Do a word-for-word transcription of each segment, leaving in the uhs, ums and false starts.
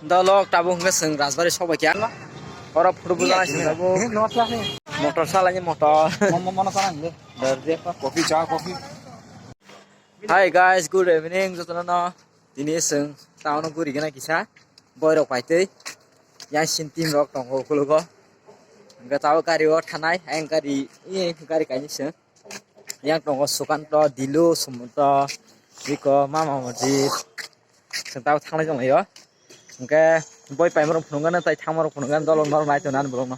Dolok tabuk hwnkhe chwng Rajbari sok bai kha. Oro phuru bujana chwng tabuk. Motor salai ni motor. Mono salai ni. Coffee cha coffee. Hi guys, good evening jotono no. Tini chwng town o guri gana kisa. Boy rok pai twi. Yang sin team rok tongo ukulugo. Hwnkhe tabuk gari o thanai. Ayang gari, eh, gari kaini chwng. Yang tongo Sukanto, Dilu, Sumunto, Riko, Mama Mojit. Chwng tabuk thanglai tonglaio. Hwnkhe boi paimorok phunukgano tei thangmarok phunukgano dolok norok nai tongnani borokno.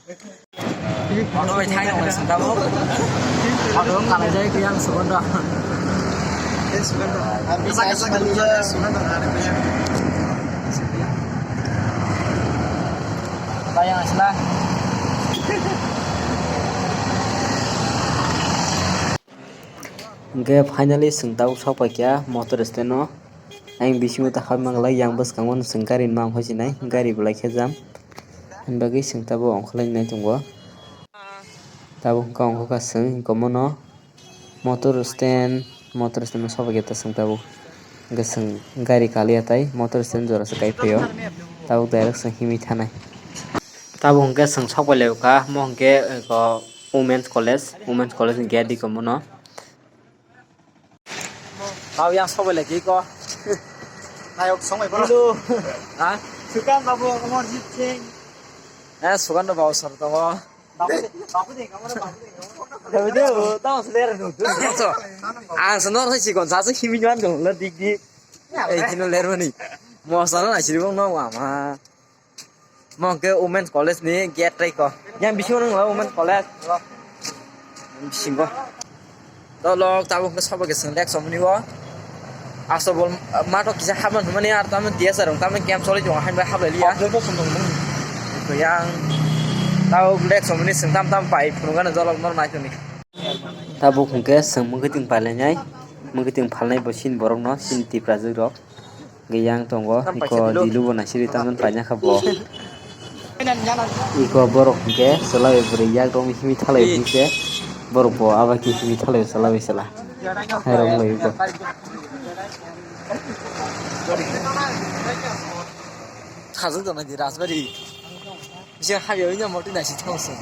Auto bai thang tonglai chwng tabuk. Auto wng kalaijak yang Sukanto. Sukanto. Bayang asla. Hwnkhe finally chwng tabuk sok paikha motor stand o. Ayang bisingo ta habwi manglak, yang bwskango chwng gari ni mang hoi sinai, gari belai khe jam. Ani bagwi chwng tabuk ongkhorlai nai tongo. Tabuk wngkha ongkhorkha chwng hinwi mono motor stand, motor stand o sok paikha ta chwng tabuk. Hwnkhe chwng gari kaliya tai motor stand jora se kai phaio. Tabuk direct chwng himwi thanai. Tabuk hwnkhe chwng sok pai lai kha, omo hwnkhe eko Women's College, Women's College ni gate eko mono. Tau yang sok bai lai khe eko. Nayok song bai bono. Hello. Ha? Sukan babu, Amarjit Singh. Eh, Sukan babu sir tongo. Babu de, babu de, kamar babu de. Babu de, o, tau sele ra nu. Ang se nor sai sikon sa se himwi nang dong la dik dik. Ei kino ler mani. Mo sa na siri bong no ama. Mo hwnkhe Women's College ni gate tei ko. Yang bisingo nang la Women's College. Bisingo. Dolok tabuk hwnkhe sabo khe chwng lek somni o. Aso bol mato kisa habna hwnmani ar tamni D S R wng tamni camp choli tongo hain bai hablai liya. Yang tabuk lek somni chwng tam tam pai phunukgano dolok nor nai tongni. Tabuk hwnkhe chwng mwkhwtwng pailainai, mwkhwtwng phalnai bo chini borokno, chini Tiprajwk rok. Hwnkhe yang tongo, iko Dilu bo naisiri tamjani paina kha bo. Iko borok hwnkhe chwla bai bwrwi yak rok himwi thalai hwnkhe borok bo abo khe himwi thalai chwla bai chwla. Hai rok wng lai iko. Khajak tongnai di Rajbari. Bisa habya wngya motwi naisik thango chwng.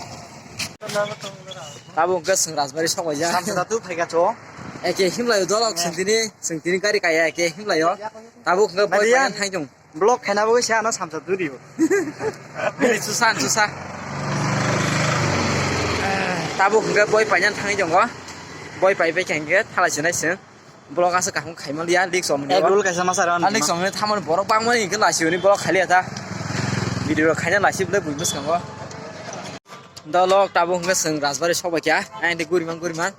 Tabuk hwnkhe chwng Rajbari sok bai ja. Samsa tu phaika cho. Eke himlai dolok chwng tini, chwng tini gari kaya eke himlai o. Tabuk hwnkhe boi Madiya. Paina thang jong. Block khaina bagwi se ano samsa duri bo. Bini chusa, chusa. Tabuk hwnkhe boi paina thangwi tongo. Boi pai pai khe hwnkhe thalai sinai chwng. Block aswk kaham khaimaliya, leak somni. Egg roll kaisa masa ran. Ani somni thamani borok bangmani hwnkhe lasiuni block khailiya ta. Video khaina lasi bwlai bui bwskango. Dolok tabuk hwnkhe chwng Rajbari sok bai kha. Ayang tei guriman guriman.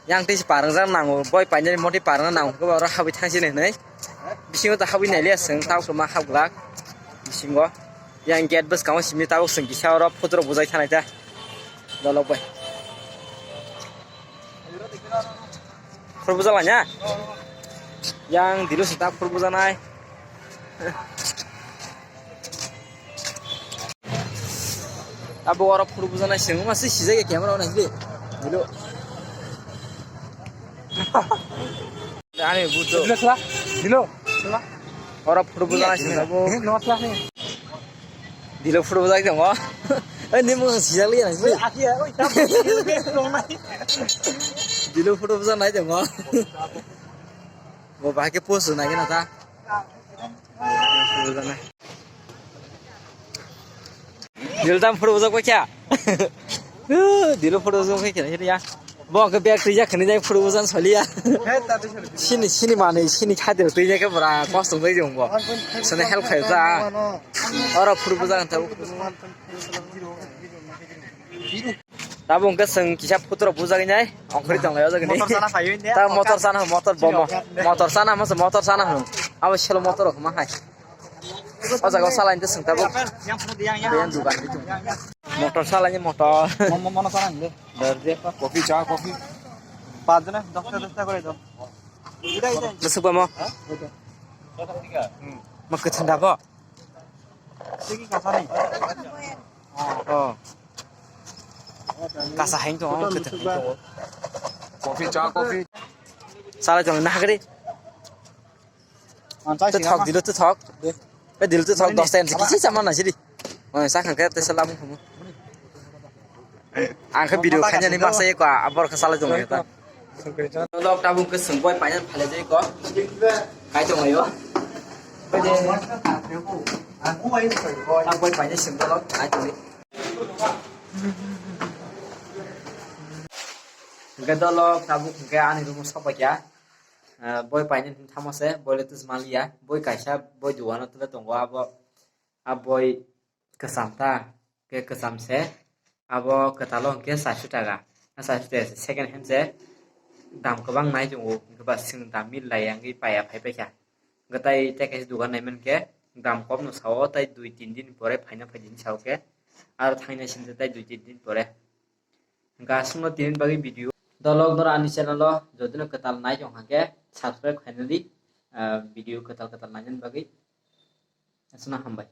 Yang tei se parwngjak nango, boi painani motwi parwngna nango, hwnkhe oro habwi thangsinai hinwi. Bisingo ta habwi nailiya chwng, tabuk ma hapglak. Bisingo. Yang gate bwskango simi tabuk chwng kisa oro photo rok bujai thanai ta. Dolok bai. Phuru bujak laina? Yang Dilu se ta phuru bujaknai. Abo oro phuru bujaknai se wngma se sijak ya camera o naisidi. Dilu. Ani buto. Dilu sala. Dilu. Sala. Oro phuru bujaknai se abo. Dilu phuru bujak tongo. Oi, ni mung sijak liya nai. Oi, akhia, oi, tam. Dilu phuru bujak nai tongo. Bo bahai khe post nai gana ta. Dilu tam phuru bujak khe. Dilu phuru bujak khe ya. Bo ke bag twijak khani jai phuru bujan soliya. Sini, sini mani, sini khadir twijak khe bra kosto bai jong bo. Sini help khai ta. Oro phuru bujan ta. Tabuk hwnkhe chwng kisa photo rok bujagwi nai, ongkhorwi tong lai o jaga ni. Motor sana phaiwi ne? Ta motor sana, motor bo mo-, motor sana mo, motor sana hwn. Abo selo motor rok ma hai. O jaga o salai hwnkhe chwng tabuk. Yang phone yang, yang. Yang dugan ni tung. Motor salai ni motor. Mo-, mo-, mono sana hwnkhe. Dar je. Coffee, cha, coffee. Pajna, dosta, dosta kore do. Bwswk ba mo? Ha? Hmm. Mo kwthang da bo? Tiki kasani. Oh. Kasa hain tongo, kwthang hain tongo. Coffee, cha, coffee. Salai tongo, na hagri. Ang chai. Twthok, dilo twthok. Pe dil tu thok dos ten kisi sama na sidi. Oh, sa khang ke te salam khamu. Ang khe video khainani masa eko abor khe salai tong ta. Lok tabuk ke sengkoi paina phale jai ko. Kai tong ayo. Boi paina sengkoi lok kai tong. Hingke dolok tabuk hingke ani room o sokpaiya. Ah, boi paina hing thamo se, boi le tus maliya. Boi kaisa, boi duano tule tongo abo. A boi kwcham ta, ke kwcham se. Abo kwtalo hingke saisu taka. A saisu taka se second hand se. Dam kwbang nai tongo, hingke ba chwng dam mil lai ya, hingke paiya phai paikha. Hingke tai tei kaisa dogan naiman khe dam kom no sao, tai dui tin din pore phaina phai din sao khe, aro thaina sini tai dui tin din pore. Hingke aswkno tini bagwi video. Dolok noro ani channel o jodi no kwtal nai tong kha khe subscribe khaina di, ah, video kwtal kwtal naina bagwi. Aswkno hambai.